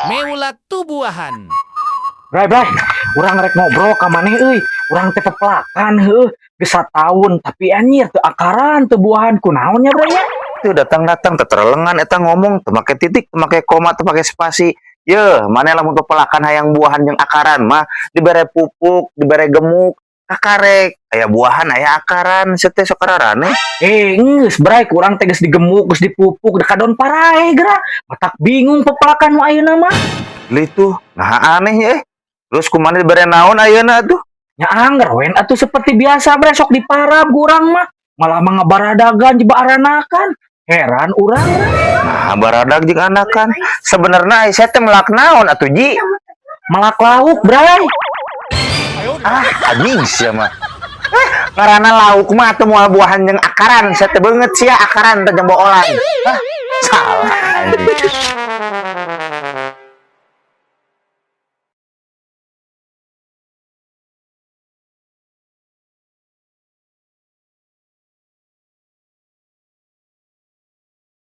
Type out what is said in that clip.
Meula tubuahan. Bray, Bray, urang rek ngobrol ka maneh euy. Urang teh pepelakan heuh, geus sataun tapi anjir teu akaran, teu buahan, kunaon nya, Bray, nya? Itu datang-datang teterelengan eta ngomong teu make titik, teu make koma, teu make spasi. Ye, mana lamun pepelakan hayang buahan jeung akaran mah dibere pupuk, dibere gemuk, kakarek. Aya buahan, aya akaran, sia teh sok ararane. Eh, geus, Bray, ku urang teh geus digemuk, geus dipupuk, da kadon paraeh geura. Matak bingung pepelakan nu ayeuna mah. Li tuh, nah aneh ya. Terus kumaha, dibere naon ayeuna tuh? Nya angger we atuh seperti biasa, Bray, sok diparab ku urang mah. Malah mah ngabaradagan jeung aranakan. Heran urang. Nah, baradag jeung anakan. Sebenarnya sia teh melak naon atuh, Ji? Melak lauk, Bray. Ah, anjing sia mah. Eh, ngaranna lauk mah atuh moal buahan jeung akaran, sia teh beungeut sia akaran teh jeung boolan. Ah, salah anjing.